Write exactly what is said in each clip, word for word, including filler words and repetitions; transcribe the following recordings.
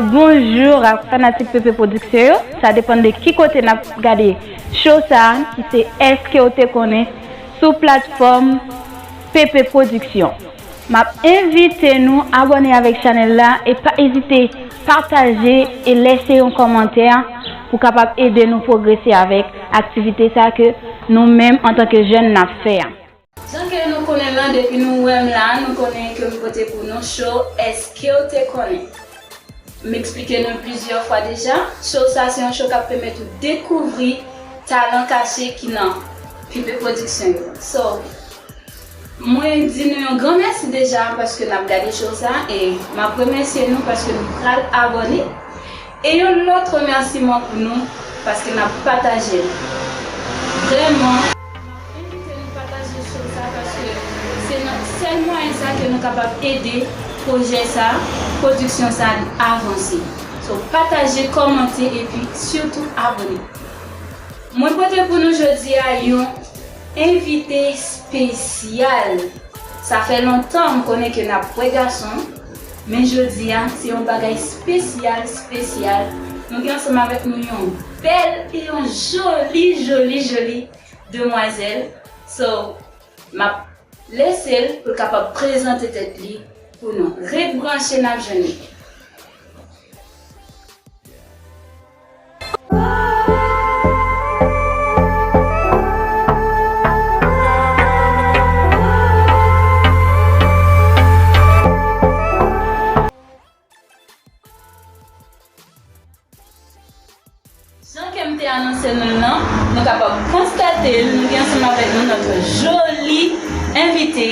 Bonjou ak fanatik Pepe Pwodiksyon yo. Sa depann de ki kote n ap gade show sa a, ki se Èske w te konnen sou platfòm Pepe Pwodiksyon. M ap envite nou abòne avèk chanèl la e pa ezite pataje e lèse yon kòmantè pou kapab ede nou pwogrese avèk aktivite sa ke nou menm antanke jèn n ap fè a. Jan ke nou konnen lan, depi nou wè m la, nou konnen ke m pote pou nou show Èske w te konnen? M eksplike nou plizyè fwa deja, show sa se yon show k ap pèmèt ou dekouvri talan kache ki nan Pepe Pwodiksyon yo. So, mwen di nou yon gran mèsi deja paske n ap gade show sa e m ap remèsye nou paske nou pral abòne. E yon lòt remèsiman pou nou paske n ap pataje l. Vrèman, m ap envite nou pataje show sa paske se nan sèl mwayen sa ke nou kapab ede pwojè sa, pwodiksyon sa avanse. So, pataje, kòmante epi sitou abòne. Mwen pote pou nou jodi a yon envite espesyal. Sa fè lontan m konnen ke n ap wè gason, men jodi a se yon bagay espesyal, espesyal. Nou gen ansanm avèk nou yon bèl e yon joli, joli, joli demwazèl. So, m ap lese l pou l kapab prezante tèt li pou nou. Ret branche, n ap jwenn li. Jan ke m te anonse nou l lan, nou kapab konstate l, nou gen ansanm avèk nou notre joli envite,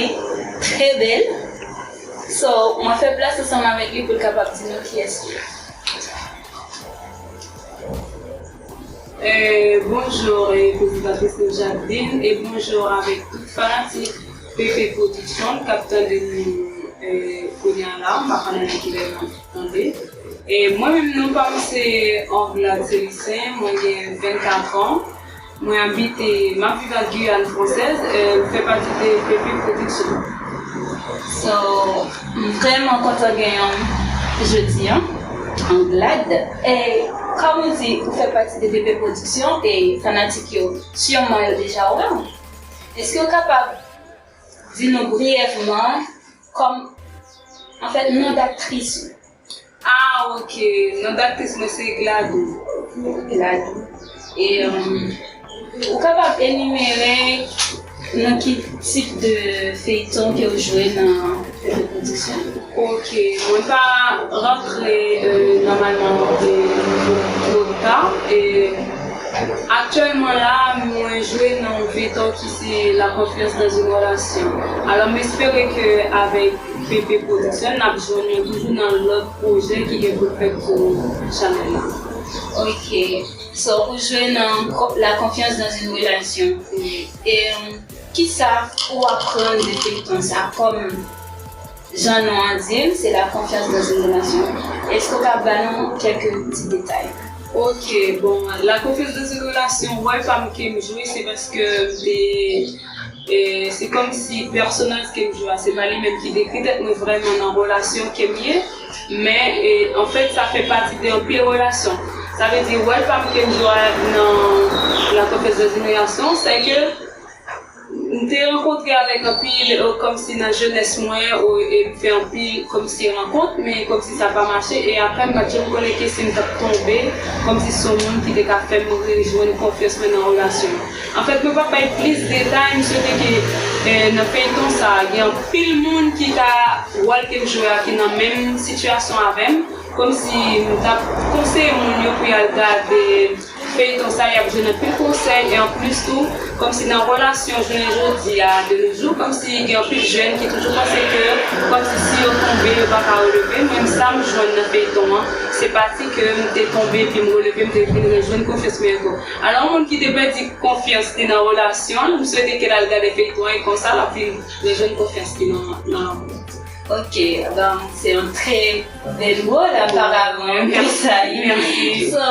trè bèl. So, mwen fè plas ansanm avèk li pou l kapab di nou kiyès li ye. Euh, bonjou, euh, Prezidan Christine Jacqueline, e bonjou avèk tout fanatik Pepe Production k ap tande nou, euh, kounye a la, m pa konnen nan ki lè n ap tande. E mwen menm, non pa m se Anglade Célestin, mwen gen vennkat an, mwen abite, m ap viv ak Guyane Française, euh, m fè pati de Pepe Production. So, m vrèman kontan genyen w jodi a, Anglade. E, kòm ou di, ou fè pati de Pepe Production, e fanatik yo, siman yo deja wè w. Èske w kapab di nou briyèvman, kòm, anfèt, non d aktris ou? Ah, ok. Non d aktris mwen se Gladou. Gladou. E, euh, ou kapab enimere nan ki tip de feyton ke w jwe nan Pepe Production? Ok, mwen pa rantre, euh, nòmalman, euh, twò ta. E aktyèlman la, mwen jwe nan yon feyton ki se La confiance dans une relation. Alò, m espere ke avèk Pepe Production, n ap jwenn nou toujou nan lòt pwojè ki gen pou fèt sou chanèl la. Ok. So, ou jwe nan ko- La confiance dans une relation. Wi. E, um, kisa ou aprann de feyton sa? Kòm jan non an di l, se La confiance dans une relation. Èske w ka ba nou kèk ti detay? Ok, bon, La confiance dans une relation, wòl pa m ke m jwe, se paske m te E se kòmsi pèsonaj ke m jwe a, se pa li menm ki dekri tèt mwen vrèman nan relasyon ke m ye, men, e, anfèt, sa fè pati de anpil relasyon. Sa vle di, wòl pa m ke m jwe a nan La confiance dans une relation, se ke m te rankontre avèk anpil, e, kòmsi nan jenès mwen, e, e m fè anpil kòmsi rankont, men kòmsi sa pa mache, e aprè m pa t janm konnen ke si m t ap tonbe, kòmsi se yon moun ki te ka fè m rejwenn konfyans mwen nan relasyon an. Anfèt, mwen p ap bay plis detay, m swete ke, eh, nan feyton sa a, gen anpil moun ki ka wè l ke m jwe a, ki nan menm sitiyasyon avè m. Kòmsi m t ap konseye moun yo pou y al gade feyton sa a, y ap jwenn anpil konsèy, e anplis tou, kòmsi nan relasyon jounen jodi a, de nos jours, kòmsi gen anpil jèn ki toujou panse ke, kòmsi si yo tonbe, yo pa ka releve. Mwen, sa m jwenn nan feyton an, se pati ke m te tonbe, epi m releve, m te vin rejwenn konfyans mwen ankò. Alò, yon moun ki te pèdi konfyans li nan relasyon l, m swete ke l al gade feyton an, e konsa l ap vin rejwenn konfyans li nan, nan lanmou. Ok, bon, se yon trè bèl wòl, aparaman, ke sa ye. Mèsi. So,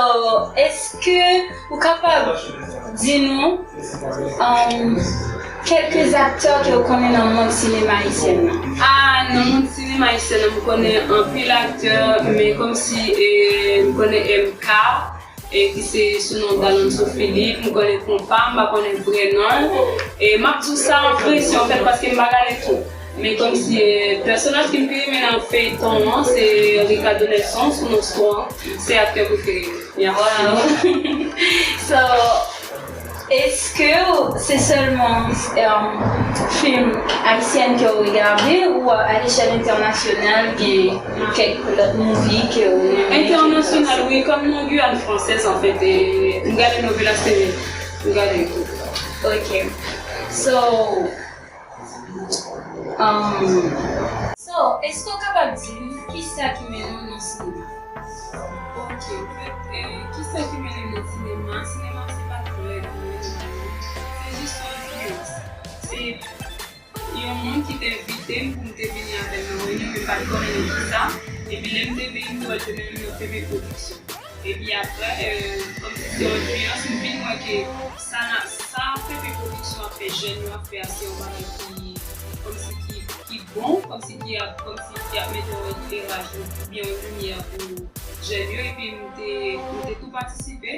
èske ou kapab di nou, um, Kèlke aktè ke w konnen nan mond sinema ayisyen nan? Ah, nan mond sinema ayisyen nan, m konnen anpil aktè, men kòmsi, eh, m konnen M K, eh, ki se sou non Dalonso Philippe, m konnen konpa, m pa konnen vrè non l. E m ap di w sa an presyon, anfèt, paske m pa gade tout. Men kòmsi, eh, pèsonaj ke m pi renmen nan feyton an, se Ricardo Nelson, sou non Strong, se aktè prefere m. Yeah. Wow. So, èske se sèlman, um, fim ayisyen ke w regade ou a lechèl entènasyonal gen kèk lòt movie ke w renmen? Entènasyonal, wi, kòm nan Guyane Française, anfèt, e, m gade novelas tele. M gade. Ok. So, um, so, èske w kapab di m kisa ki mennen w nan sinema? Ok, anfèt, eh, kisa ki mennen m nan sinema? Sinema se pa dwòl ki mennen m nan. Se jis yon anbiyans. Se yon moun ki te envite m pou m te vini avè l nan reyinyon, men m pa t konnen nan kisa. Epi lè m te vini, m te wè l te mennen m nan Pepe Production. Epi apre, eh, kòmsi se yon anbiyans, m vin wè ke sa, sa Pepe Production ap fè, jèn yo ap fè a, se yon bagay ki, kòmsi ki, ki bon, kòmsi ki ap, kòmsi ki ap mete yon ekleraj oubyen yon limyè pou jèn yo, epi m te, m te tou patisipe,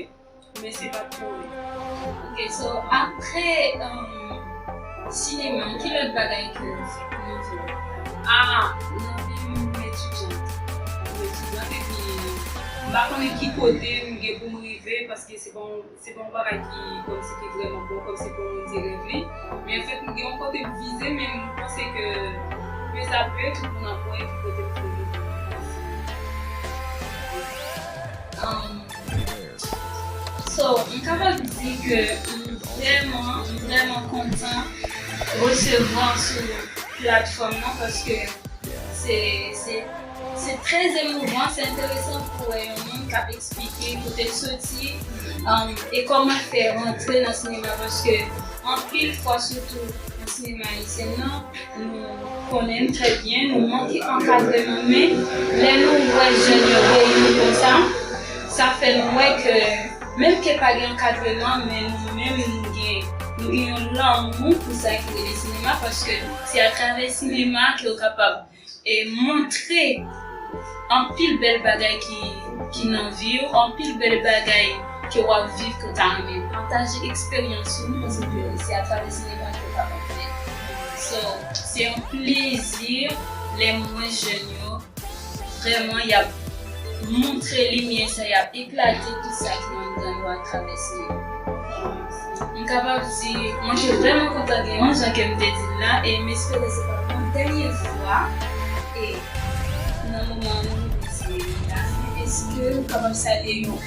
men se pa t pou mwen. Ok, so, apre, um, sinema, ki lòt bagay ke w fè nan vi w? Ah, nan vi m, m etidyan. M etidyan, epi m pa konnen ki kote m gen pou m rive, paske se pa yon, se pa yon bagay ki, kòmsi ki vrèman bon, kòmsi pou moun di rèv li. Men anfèt, m gen yon kote m vize, men m panse ke pezapre, tout moun ap wè ki kote m vle rive. Um, so, m kapab di ke m vrèman, m vrèman kontan resevwa sou platfòm nan, paske se, se, se trè emouvan, se enteresan pou wè yon moun k ap eksplike kote l soti, um, e kòman l fè rantre nan sinema, paske anpil fwa, sitou nan sinema ayisyen nan, nou konnen l trè byen, nou manke ankadreman, men lè nou wè jèn yo reyini konsa, sa fè nou wè ke menm ke pa gen ankadreman, men nou menm nou gen, nou gen yon lanmou pou sa ki rele sinema, paske se atravè sinema ke w kapab e montre anpil bèl bagay ki, ki nan vi w, anpil bèl bagay ke w ap viv ke w ta renmen pataje eksperyans ou, paske se atravè sinema ke w kapab fè. So, se yon plezi lè m wè jèn yo, vrèman, y ap montre limyè sa, y ap eklate tout sa ki anndan yo atravè sinema. M kapab di, mwen te vrèman kontan gen yon jan ke m te di l la, e m espere se pa yon dènye fwa. E nan moman an, nou rive sou lafen, èske ou kapab salye yon,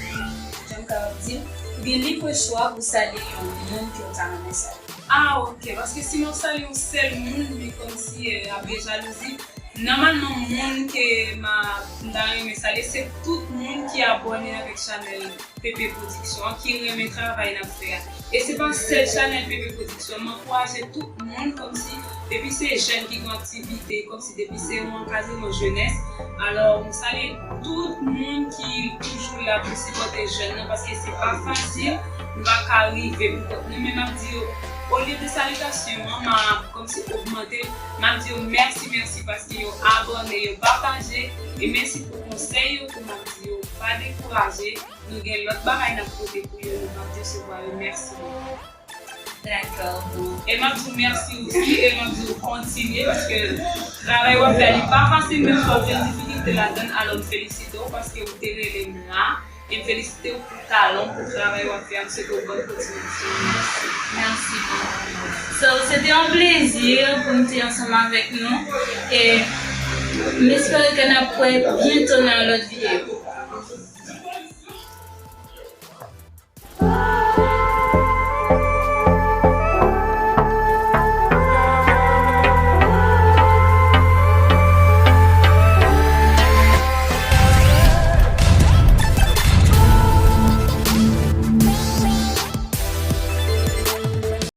jan m kapab di, ou gen lib chwa pou salye yon moun ke w ta renmen salye? Ah, ok, paske si mwen salye yon sèl moun, li kòmsi, eh, ap gen jalouzi. Nòmalman, moun ke m a, m ta renmen salye, se tout moun ki abòne avèk chanèl Pepe Production an, ki renmen travay n ap fè a. E se pa sèl chanèl Pepe Production, m ankouraje tout moun, kòmsi depi se jèn ki gen aktivite, kòmsi depi se yon ankadreman jenès. Alò, m salye tout moun ki toujou la pou sipòte jèn nan, paske se pa fasil, nou pa ka rive pou kont nou, men m ap di yo, olye de salitasyon an, m ap kòmsi ogmante l, m ap di yo mèsi, mèsi, paske yo abòne, yo pataje, e mèsi pou konsèy yo tou, m ap di yo pa dekouraje, nou gen lòt bagay n ap pote pou yo, nou p ap desevwa yo, mèsi bokou. Dakò, bon. E m ap di w mèsi osi, e m ap di w kontinye, paske travay w ap fè a, li pa fasil, menm si w ap jwenn difikilte ladan l, alò m felisite w, paske ou te rele m la, e m felisite w pou talan w, pou travay w ap fè a, m swete w bòn kontinyansyon. Mèsi. Mèsi bokou. So, se te yon plezi pou m te ansanm avèk nou, e m espere ke n ap wè byento nan yon lòt videyo.